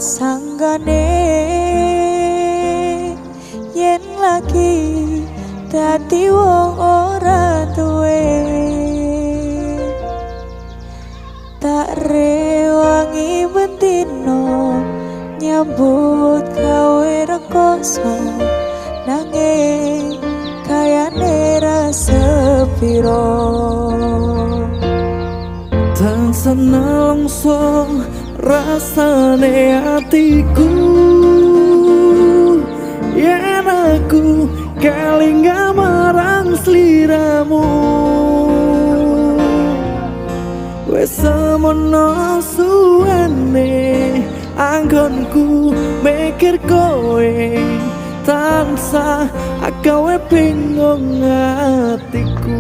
Sanggane yen lagi dadi wong ora duwe, tak rewangi bendino nyambut gawe rekoso, nanging kayane ra sepiro. Tansah nelongso rasane atiku yen aku kelingan marang sliramu. Wis semono suwene anggonku mikir kowe, tansah agawe bingung atiku.